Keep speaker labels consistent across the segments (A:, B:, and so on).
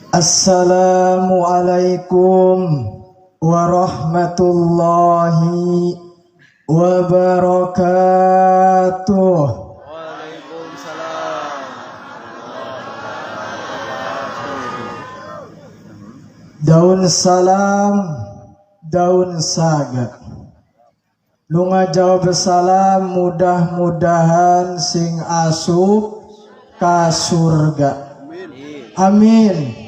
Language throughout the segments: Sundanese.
A: Assalamualaikum warahmatullahi wabarakatuh.
B: Waalaikumsalam.
A: Daun salam, daun saga. Nu ngajawab salam mudah-mudahan sing asup ka surga. Amin.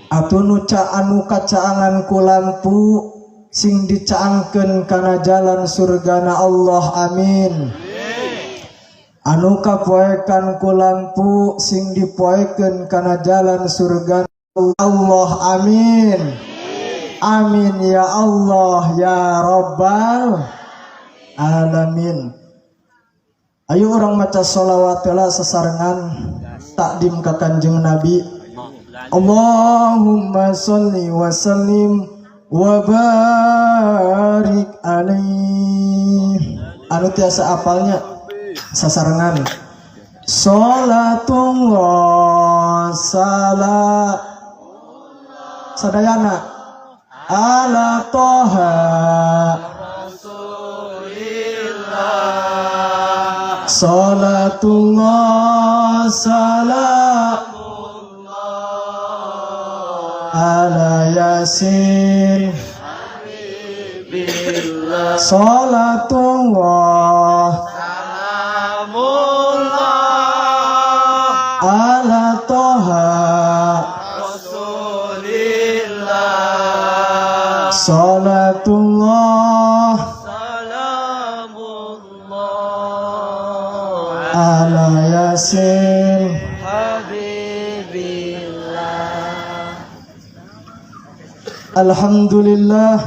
A: Atuh nu anu kacaangan ku lampu sing dicaangkeun kana jalan surgana Allah, amin. Anu kapoekan ku lampu sing dipoekeun kana jalan surga Allah, amin. Amin ya Allah ya Rabbal alamin. Ayo urang maca sholawat lah sesarengan takdim ka Kanjeng Nabi. Allahumma salli wa sallim wa barik alaih. Anu tiasa apalnya sasarengan. Salatullah salam sadayana ala toha
B: Rasulillah.
A: Salatullah salam ala yasin.
B: Billah.
A: Salatullah
B: Salamullah.
A: Ala toha
B: Rasulillah.
A: Salatullah
B: Salamullah.
A: Ala yasin.
B: Habibillah.
A: Alhamdulillah.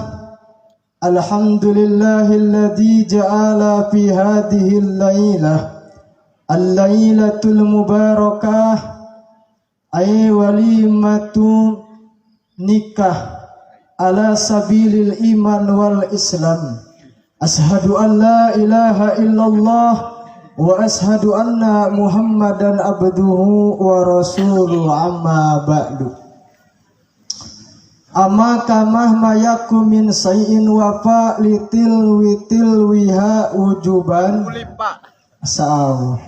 A: Alhamdulillahilladzi ja'ala fi hadhihi al-lailah al-lailatul mubarakah ay walimatu nikah ala sabilil iman wal islam. Ashadu an la ilaha illallah wa ashadu anna Muhammadan abduhu wa rasuluhu, amma ba'du. Amma kamah mayaku min sayin wafa litil witil wiha wujuban. Sa'aw.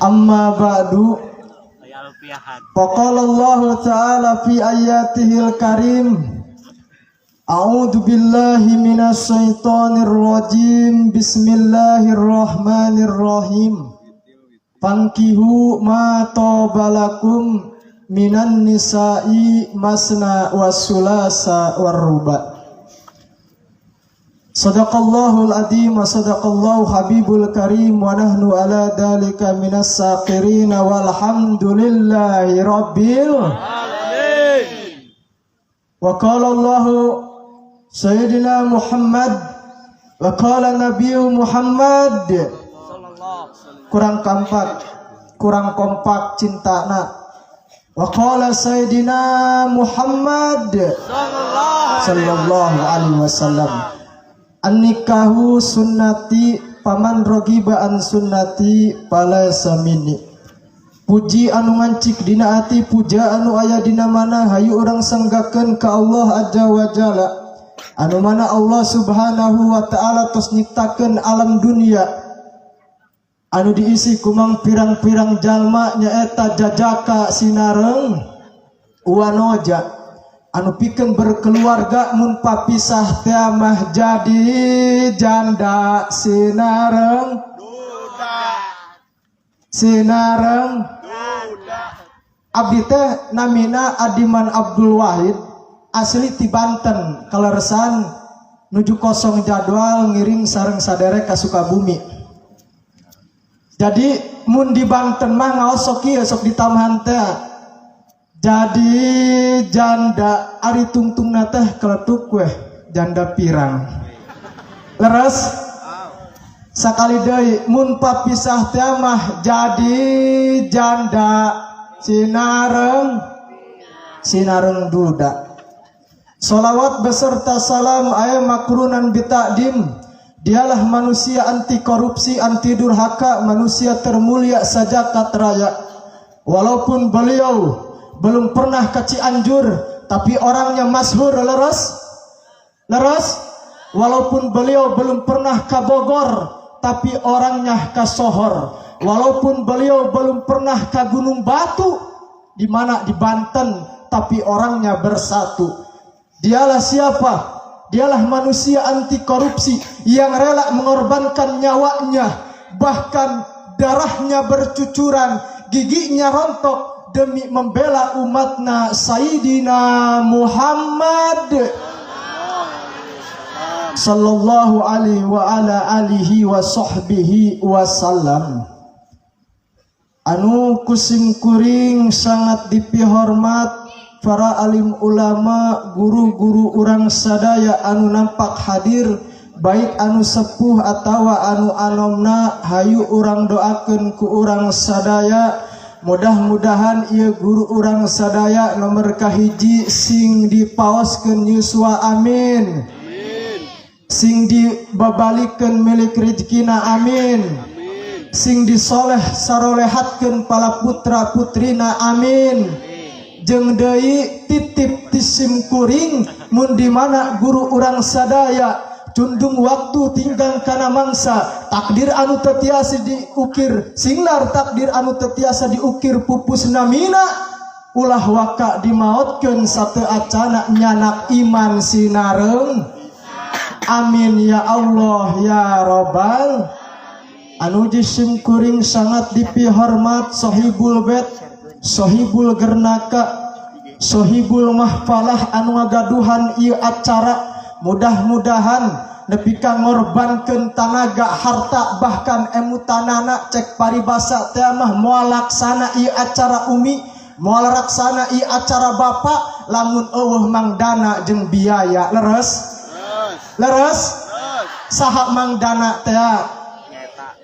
A: Amma ba'du. Faqala Allah Ta'ala fi ayatihil karim. A'udzu billahi minasy syaithanir rajim. Bismillahirrahmanirrahim. Fankihu ma tobalakum minan nisa'i masna wasulasa warruba. Sadaqallahul azim wa sadaqallahu habibul karim wa nahnu ala dalika minas saqirin walhamdulillahi rabbil
B: alamin.
A: Wa qala Allahu Sayyidina Muhammad wa qala Nabiyyu Muhammad, kurang kompak, kurang kompak cintana. Wa qala Sayyidina Muhammad sallallahu alaihi wasallam, an-nikahu sunnati paman rogiba an sunnati falaysa minni. Puji anu ngancik dina ati, puja anu aya dina mana, hayu urang sanggakeun ka Allah azza wa jalla, anu mana Allah Subhanahu wa Ta'ala tos nyiptakeun alam dunia anu diisi kumang pirang-pirang jalma, nyaeta jajaka sinareng wanoja anu pikeun berkeluarga, mun papisah teh mah jadi janda sinareng sinareng. Abdi teh namina Adiman Abdul Wahid, asli ti Banten, kaleresan nuju kosong jadwal ngiring sareng saderek ka Sukabumi. Jadi mun di Banten mah ngaos sok ieu, sok ditambahan teh jadi janda, ari tungtungna teh keletuk weh janda pirang. Leres? Sakali deui, mun papisah teh mah jadi janda sinareng sinareng duda. Salawat beserta salam aya makrunan bitakdim. Dialah manusia anti korupsi, anti durhaka, manusia termulia sajakat raya. Walaupun beliau belum pernah ke Cianjur, tapi orangnya masyhur, leres? Leres? Walaupun beliau belum pernah ke Bogor, tapi orangnya kasohor. Walaupun beliau belum pernah ke Gunung Batu, di mana di Banten, tapi orangnya bersatu. Dialah siapa? Dialah manusia anti korupsi yang rela mengorbankan nyawanya, bahkan darahnya bercucuran, giginya rontok demi membela umatna Sayyidina Muhammad sallallahu alaihi wa ala alihi wa sahbihi wasallam. Anu ku sim kuring sangat dipihormat para alim ulama, guru-guru urang sadaya anu nampak hadir, baik anu sepuh atawa anu anomna, hayu urang doakeun ku urang sadaya. Mudah-mudahan ieu guru urang sadaya nomor kahiji sing dipaoskeun yuswa, amin. Sing dibabalikeun milik rezekina, amin. Sing disoleh sarolehatkeun pala putra putrina, amin. Jeung deui titip ti sim kuring, mun di mana guru urang sadaya cundung waktu, tinggang kana mangsa, takdir anu teu tiasa diukir singlar, takdir anu teu tiasa diukir pupus namina, ulah waka dimaotkeun sateu acana nyanak iman sinareng, amin ya Allah ya robbal. Anu sim kuring sangat dipihormat sohibul bait, sohibul gernaka, sohibul mahfalah anu ngagaduhan ieu acara, mudah-mudahan nepi ka ngorbankeun tanaga, harta, bahkan emutanana, cek paribasa teh mah moal laksana ieu acara umi, moal laksana ieu acara bapak lamun euweuh mangdana jeung biaya. Leres? Leres? Saha mangdana teh?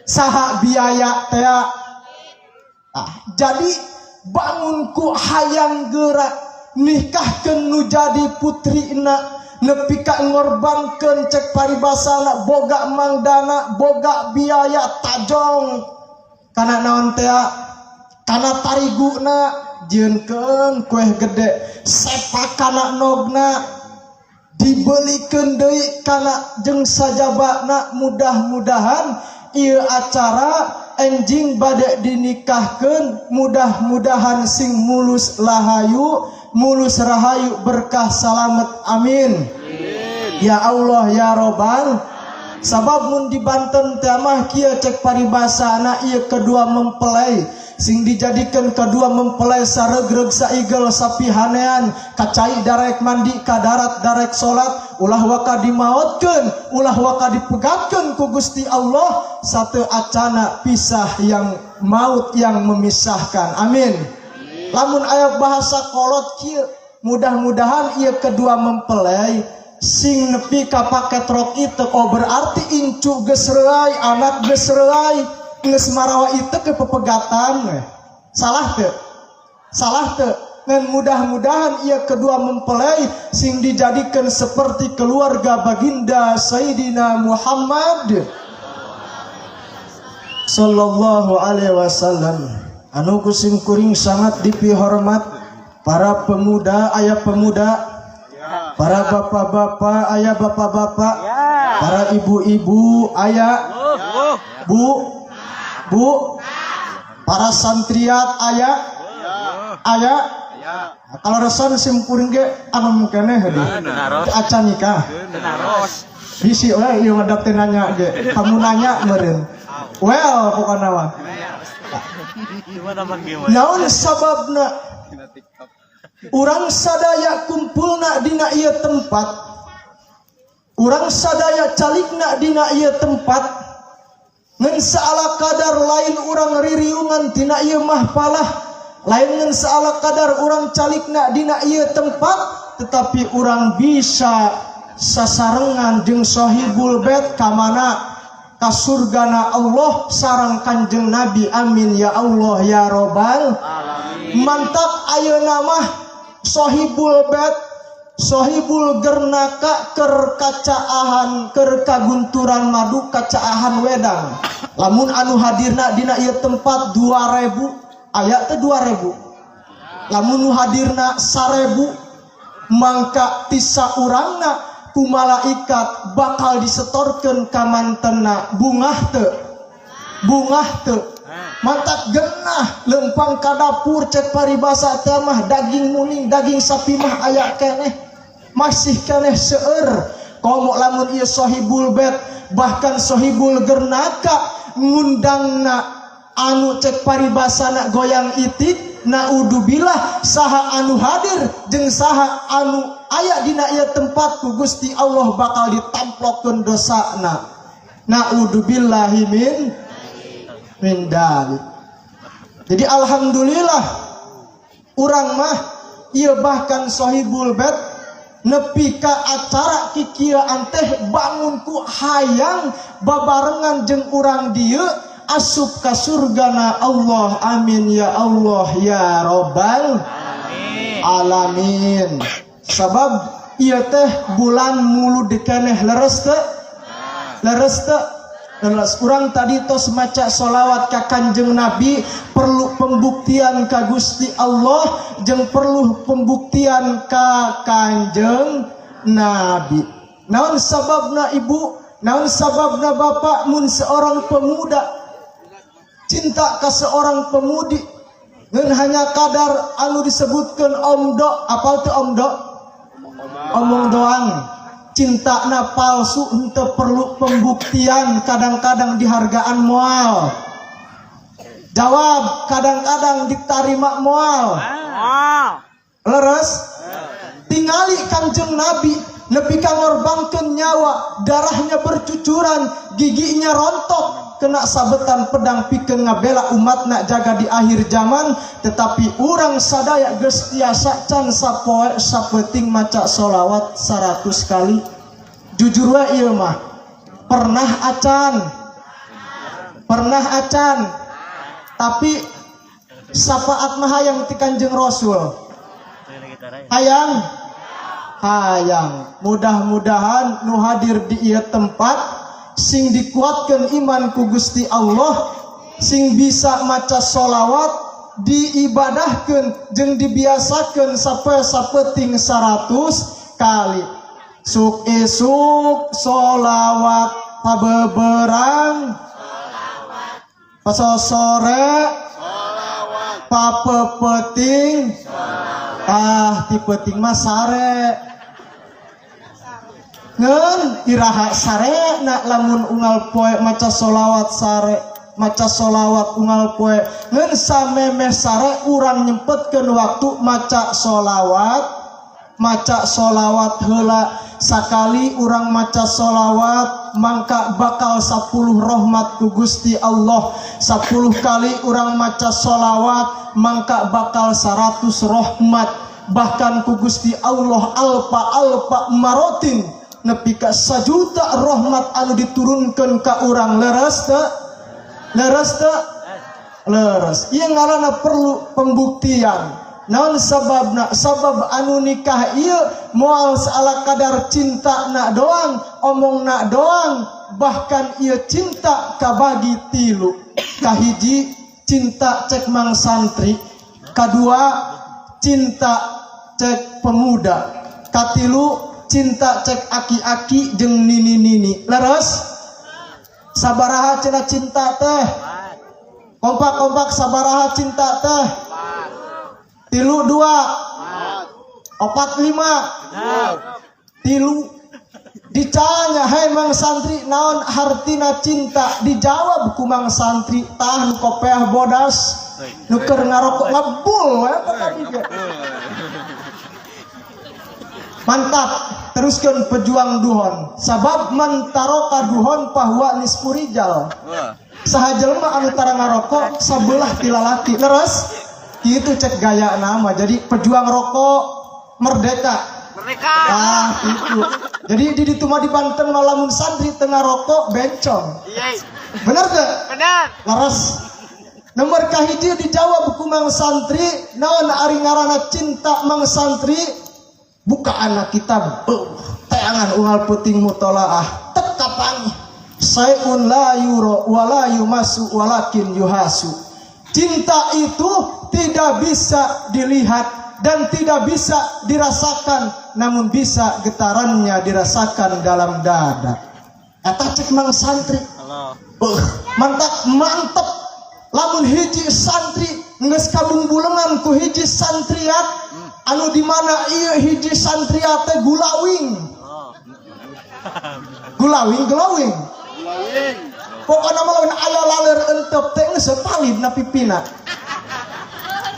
A: Saha biaya teh? Ah, jadi bangunku hayang gerak nikahkeun nu jadi putrina, nepi ka ngorbankeun, cek paribasana boga mangdana, boga biaya, tajong kana naon teh, kana tariguna, jieunkeun kue gede, sepak kana nogna, dibelikeun deui kana jeung sajabana. Mudah-mudahan ieu acara enjing bade dinikahkeun, mudah-mudahan sing mulus lahayu, mulus rahayu, berkah, salamet, amin ya Allah ya robbal. Sabab mun di Banten teh mah kieu, cek paribasana ieu kedua mempelai sing dijadikan kedua mempelai saregreg saigel sapihanean, kacai darek mandi, ka darat darek salat, ulah waka dimaotkeun, ulah waka dipegatkeun ku Gusti Allah satu acana pisah yang maut yang memisahkan, amin. Lamun aya bahasa kolot kieu, mudah-mudahan ieu kedua mempelai sing nepi ka paket rok itu. Oh, berarti incu geus reuay, anak geus reuay, geus marawa itu ke pepegatan we. Salah teu? Salah teu? Dan mudah-mudahan ia kedua mempelai sing dijadikan seperti keluarga baginda Sayyidina Muhammad sallallahu alaihi wasallam. Anu ku sim kuring sangat dipihormat para pemuda, aya pemuda, para bapak-bapak, aya bapak-bapak, para ibu-ibu, aya bu bu, para santriat, aya aya. Kalau resan sim kuring ge anu keneh di acan nikah, bisi we ieu mah teh nanya ge, kamu nanya meureun. Well, pokokna mah naon sababna urang sadaya kumpulna dina ieu tempat, urang sadaya calikna dina ieu tempat, ngan saala kadar lain urang ririungan tina ieu mahfalah, lain ngan saala kadar urang calikna dina ieu tempat, tetapi urang bisa sasarengan jeung sohibul bait kamana? Ka surgana Allah sareng Kanjeng Nabi, amin ya Allah ya robbal. Mantap, ayeuna mah sohibul bait, sohibul gernaka ker kacaahan, ker kagunturan madu, kacaahan wedang. Lamun anu hadirna dina ieu tempat 2000 Aya teh 2000. Lamun nu hadirna 1000, mangka ti saurangna ku malaikat bakal disetorkeun ka mantenna. Bungah teu? Bungah teu? Mantap genah lempang ka dapur, cek paribasa teh mah daging muning, daging sapi mah aya keneh, masih keneh seueur. Komo lamun ieu sohibul bait, bahkan sohibul gernaka ngundangna anu cek paribasana goyang itik, naudzubillah. Saha anu hadir jeung saha anu aya dina ieu tempat, ku Gusti Allah bakal ditamplokeun dosana, naudzubillahi min dalik. Jadi alhamdulillah urang mah ieu, bahkan sohibul bait nepi ka acara kikieuan teh bangun ku hayang babarengan jeung urang dieu asup ka surgana Allah. Amin ya Allah ya robbal alamin. Sabab ieu teh bulan Mulud keneh, leres teu? Leres teu? Leres. Urang tadi tos maca solawat ka Kanjeng Nabi, perlu pembuktian ka Gusti Allah jeung perlu pembuktian ka Kanjeng Nabi. Naon sababna, Ibu? Naon sababna, Bapak? Mun seorang pemuda cinta ka seorang pemudi ngan hanya kadar anu disebutkan omdo, apal teu omdo? Omong doang. Cinta na palsu, henteu perlu pembuktian. Kadang-kadang dihargaan moal, jawab, kadang-kadang diterima moal. Leres? Tingali Kanjeng Nabi nepi ka ngorbankeun nyawa, darahnya bercucuran, giginya rontok kena sabetan pedang pikeun ngabela umatna jaga di akhir zaman. Tetapi urang sadaya geus tiasa can sapoe sapeting maca solawat 100 kali? Jujur we ieu mah, pernah acan? Pernah acan? Tapi syafaat mah hayang ti Kanjeng Rasul, hayang, hayang. Mudah-mudahan nu hadir di ieu tempat sing dikuatkan iman ku Gusti Allah, sing bisa maca solawat, diibadahkan jeung dibiasakan sampai sapeting 100 kali. Suk isuk solawat, pabeberang, sore, papepeting. Ah, ti peuting mah sare. Ngan iraha sare na lamun unggal poe maca solawat sare, maca solawat unggal poe? Ngan samemeh sare urang nyempetkeun waktu maca solawat, maca solawat heula. Sakali urang maca solawat mangka bakal 10 rahmat ku Gusti Allah. 10 kali urang maca solawat mangka bakal 100 rahmat, bahkan ku Gusti Allah alfa alfa marotin, nepi ka sajuta rahmat anu diturunkan ka urang. Leres teu? Leres teu? Leres. Ieu ngaranna perlu pembuktian. Naon sababna? Sabab anu nikah ieu moal saala kadar cinta nak doang, omong nak doang. Bahkan ieu cinta kabagi tilu. Kahiji, cinta cek mang santri. Kadua, cinta cek pemuda. Katilu, cinta cek aki-aki jeung nini-nini. Leres? Sabaraha cenah cinta teh? Kompak-kompak, sabaraha cinta teh? Tilu, dua, opat, lima, tilu. Ditanya, "Hai mang santri, naon hartina cinta?" Dijawab ku mang santri, "Tah, nu kopeah bodas, nu keur ngarokok ngebul we apa tadi ge." Mantap, teruskan pejuang duhon. Sabab man taroka duhon fahuwa nisfu rijal. Saha jelema anu tara ngarokok sabelah ti lalaki. Leres? Kitu cek gaya nama. Jadi pejuang rokok merdeka.
B: Merdeka.
A: Ah, itu. Jadi di ditu mah di Banten mah lamun santri teu ngarokok bencong.
B: Iya.
A: Bener teu?
B: Benar.
A: Leres. Nomor kahiji dijawab ku mang santri, naon ari ngaranna cinta mang santri? Buka anak kita, teangan unggal peuting mutolaah tek kapanggih. Syai'un la yuro wala yumasu walakin yuhasu. Cinta itu tidak bisa dilihat dan tidak bisa dirasakan, namun bisa getarannya dirasakan dalam dada. Eta cek mang santri.
B: Allah.
A: Mantap, mantap. Lamun hiji santri geus kabungbulengan ku hiji santriat anu di mana ieu hiji santriat teh gulawing. Gulawing, glowing. Pokokna mah lamun aya laler entep teh geus palid na pipina.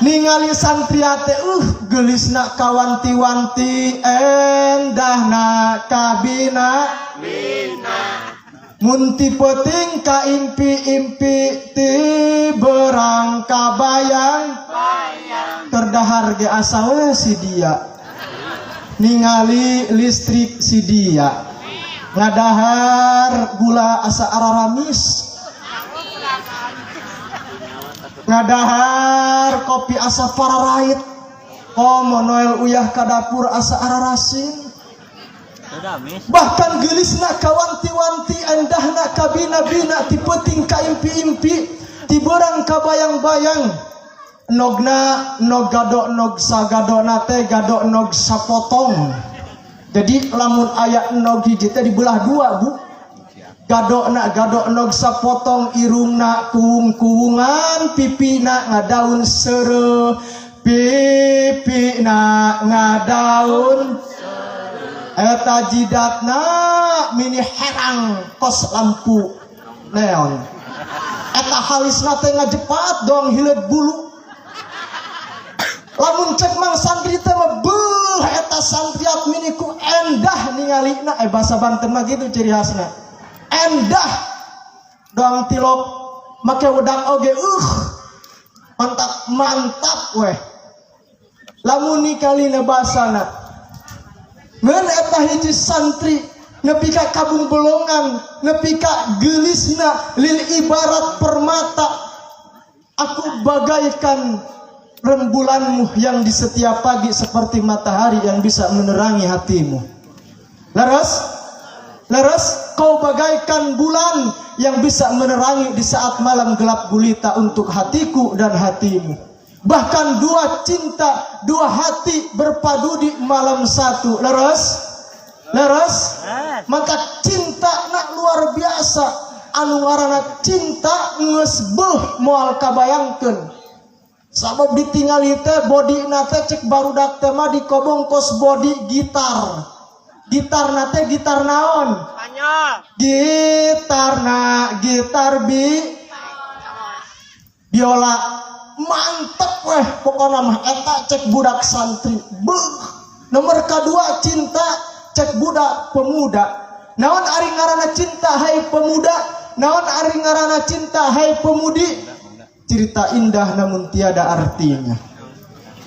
A: Ningali santriat teh geulisna kawanti-wanti, endahna kabina. Mun ti peuting ka impi-impi, ti berang ka bayang, keur dahar ge asa we si dia, ningali listrik si dia, ngadahar gula asa araramis, ngadahar kopi asa pararait, komo Noel uyah ka dapur asa ararasin. Bahkan geulisna kawanti-wanti, endahna kabina-bina, ti peuting ka impi-impi, ti beurang ka bayang-bayang. Nogna nog gado nog sagadona teh gado nog sapotong. Jadi lamun aya nog hiji teh dibelah dua, Bu. Gadona gado nog sapotong, irungna kuung-kuungan, pipina ngadaun seureuh, pipina ngadaun, eta jidatna mini herang kos lampu neon, eta halisna teh ngajepat doang hileud bulu. Lamun cek mang santri teh mah, beuh, eta santriat mini ku endah ningalina. Bahasa Banten mah gitu ciri khasna, endah doang tilok make wedak oge, mantap, mantap weh lamun nikalina basana. Ngan eta hiji santri nepi ka kabung belongan, nepi ka geulisna lil ibarat permata. Aku bagaikan rembulanmu yang di setiap pagi seperti matahari yang bisa menerangi hatimu. Leres? Leres? Kau bagaikan bulan yang bisa menerangi di saat malam gelap gulita untuk hatiku dan hatimu. Bahkan dua cinta, dua hati berpadu di malam satu. Leres? Leres? Maka cinta nak luar biasa. Anu ngaranna cinta geus beuh moal kabayangkeun. Sabab ditingali teh bodina teh cek barudak teh mah dikobong kos body gitar. Gitar na teh gitar naon?
B: Spanyol.
A: Gitar na gitar bi biola. Mantep weh pokokna mah eta cek budak santri. Beuh. Nomor kedua cinta cek budak pemuda. Naon ari ngaranna cinta hai pemuda? Naon ari ngaranna cinta hai pemudi? Cerita indah namun tiada artinya.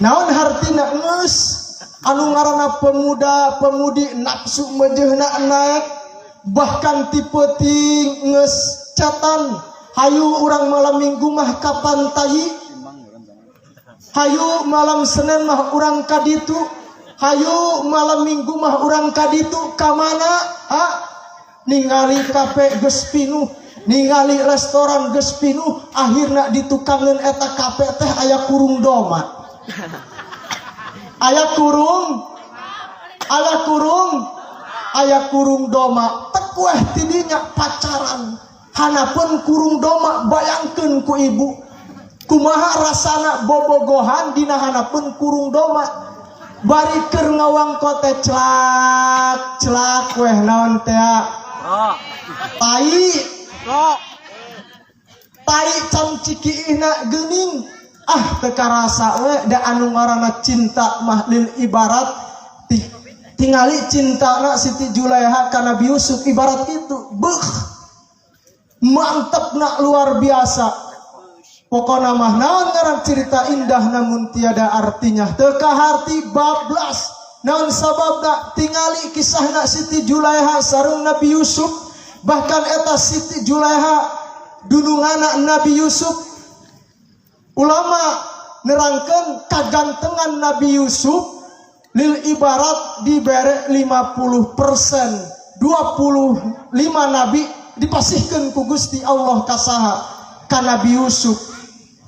A: Naon hartina? Geus anu ngaranna pemuda pemudi nafsu meujeuhna naik, bahkan ti peuting geus catan, hayu urang malam Minggu mah ka pantai, hayu malam Senin mah urang ka ditu, hayu malam Minggu mah urang ka ditu. Ka mana? Ha, ningali kafe geus pinuh, ningali restoran geus pinuh, akhirna ditukangeun eta kafe teh aya kurung doma, aya kurung, aya kurung, aya kurung doma. Tek weh tidinya pacaran hanapun kurung doma. Bayangkeun ku ibu kumaha rasana bobogohan dina hanapun kurung doma, bari keur ngawangko teh celak celak weh naon teh tai tai camcikiihna geuning. Ah, teu karasa we da anu ngaranna cinta mah lil ibarat tingali cintana Siti Julaiha ka Nabi Yusuf ibarat itu, beuh, mantep nak luar biasa. Pokona mah naon ngaran cerita indah namun tiada artinya, teu kaharti bablas. Naon sababna? Tingali kisahna Siti Julaiha sareng Nabi Yusuf. Bahkan eta Siti Julaiha dunungana Nabi Yusuf, ulama nerangkan kagantengan Nabi Yusuf lil ibarat dibere 50%, 25 nabi dipasihkan ku Gusti Allah kasaha? Ka Nabi Yusuf.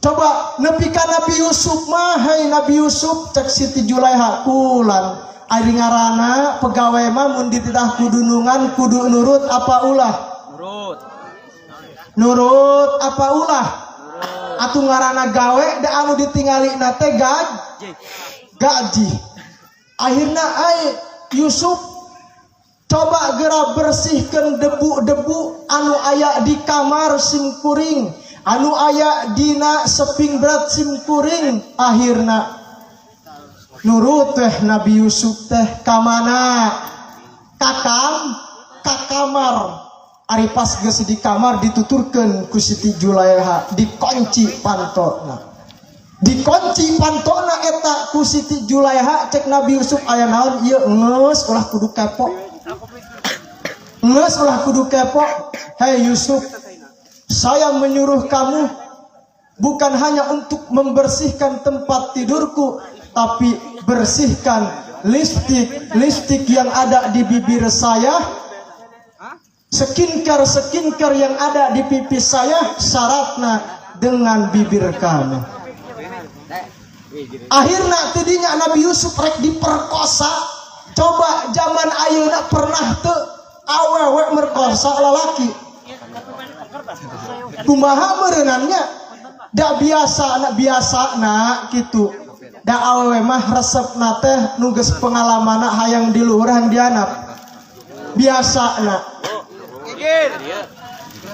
A: Coba nepi ka Nabi Yusuf mah, "Hei Nabi Yusuf," cek Siti Julaiha, "kulan ari ngaranna pegawai mah mun dititah ku dunungan kudu nurut apa ulah?"
B: Nurut.
A: Nurut apa ulah? Atuh ngaranna gawe da anu ditingali na teh gaji. Akhirna, "Ai Yusuf, coba gera bersihkan debu-debu anu aya di kamar simkuring, anu aya dina seping berat simkuring." Akhirna nurut teh Nabi Yusuf teh. Kamana? Ka kamar. Ari pas geus di kamar, dituturkeun ku Siti Julaiha, dikunci pantona. Dikunci pantona eta ku Siti Julaiha. Cek Nabi Yusuf, "Aya naon ieu?" "Geus, ulah kudu kepo, geus ulah kudu kepo. Hei Yusuf, saya menyuruh kamu bukan hanya untuk membersihkan tempat tidurku, tapi bersihkan lipstik lipstik yang ada di bibir saya, skincare skincare yang ada di pipi saya, syaratnya dengan bibir kamu." Akhirnya tidinya Nabi Yusuf rek diperkosa. Coba zaman ayeuna, pernah teu awewe merkosa lalaki? Kumaha meureunannya? Da biasa na, biasa na gitu. Da awewe mah resep na teh nu geus pengalamanna hayang di luhur, hayang dianap. Biasa na.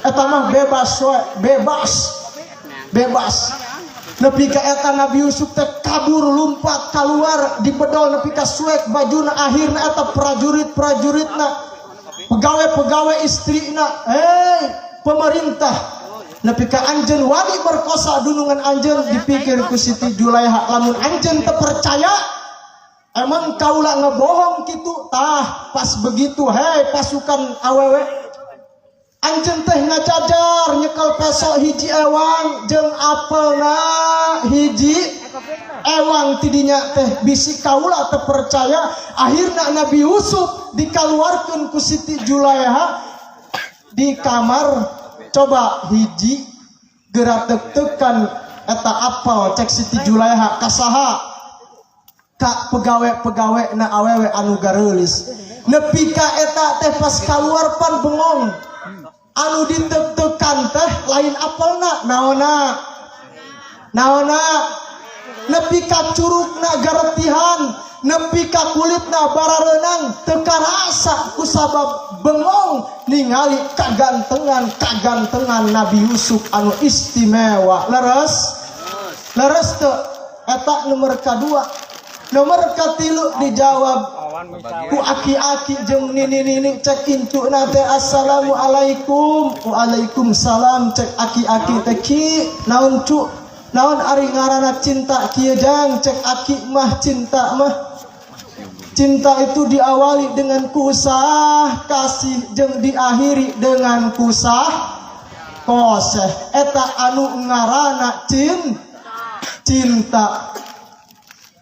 A: Eta mah bebas we, bebas. Bebas. Nepi ka eta Nabi Yusuf teh kabur, lumpat keluar, dibedol nepi ka suek bajuna. Akhirna eta prajurit-prajuritna, pegawai-pegawai istrina, "Hei pemerintah, nepi ka anjeun wani merkosa dunungan anjeun?" Dipikir ku Siti Julaiha, "Lamun anjeun teu percaya, emang kaula ngebohong gitu?" Tah, pas begitu, "Hei pasukan awewe, anjeun teh ngajajar nyekel peso hiji ewang jeung apelna hiji ewang tidinya teh, bisi kaula teu percaya." Akhirna Nabi Yusuf dikaluarkeun ku Siti Julaiha di kamar. "Coba hiji geura tek-tekan eta apel," cek Siti Julaiha. Kasaha? Ka pegawai-pegawai na awewe anu gareulis. Nepi ka eta teh pas kaluar pan bengong, anu ditek-tekan teh lain apelna, naona naona? Nepi ka curugna garetihan, nepi ka kulitna barareunang, teu karasa kusabab bengong ningali kagantengan kagantengan Nabi Yusuf anu istimewa. Leres, leres teu? Eta nomor kadua. Nomor katilu dijawab ku aki-aki jeung nini-nini. Cek incuna teh, "Assalamualaikum." "Waalaikumsalam," cek aki-aki teh. "Ki, naon cu?" "Naon ari ngaranna cinta kieu jang?" Cek aki mah, "Cinta mah, cinta itu diawali dengan kusah kasih jeung diakhiri dengan kusah koseh. Eta anu ngaranna cinta.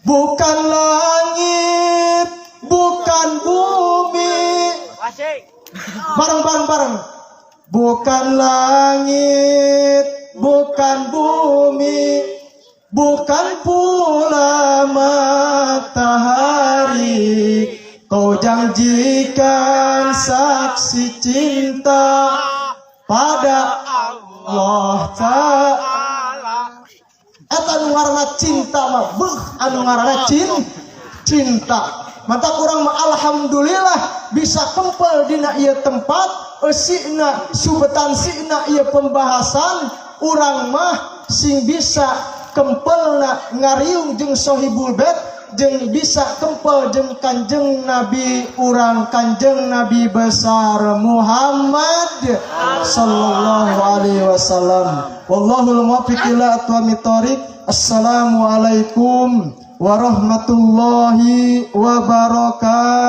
A: Bukan langit, bukan bumi." Bareng, bareng, bareng. "Bukan langit, bukan bumi, bukan pula matahari. Kau janjikan saksi cinta pada Allah Ta'ala." Eta anu ngaranna cinta mah, beuh, anu ngaranna cinta. Mata kurang mah alhamdulillah bisa kempel dina ieu tempat, eusina substansina ieu pembahasan urang mah sing bisa kempelna ngariung jeung sohibul bait, jeung bisa kempel jeung Kanjeng Nabi urang, Kanjeng Nabi besar Muhammad sallallahu alaihi wasallam. Wallahul muwaffiq ila aqwamit thoriq. Assalamualaikum warahmatullahi wabarakatuh.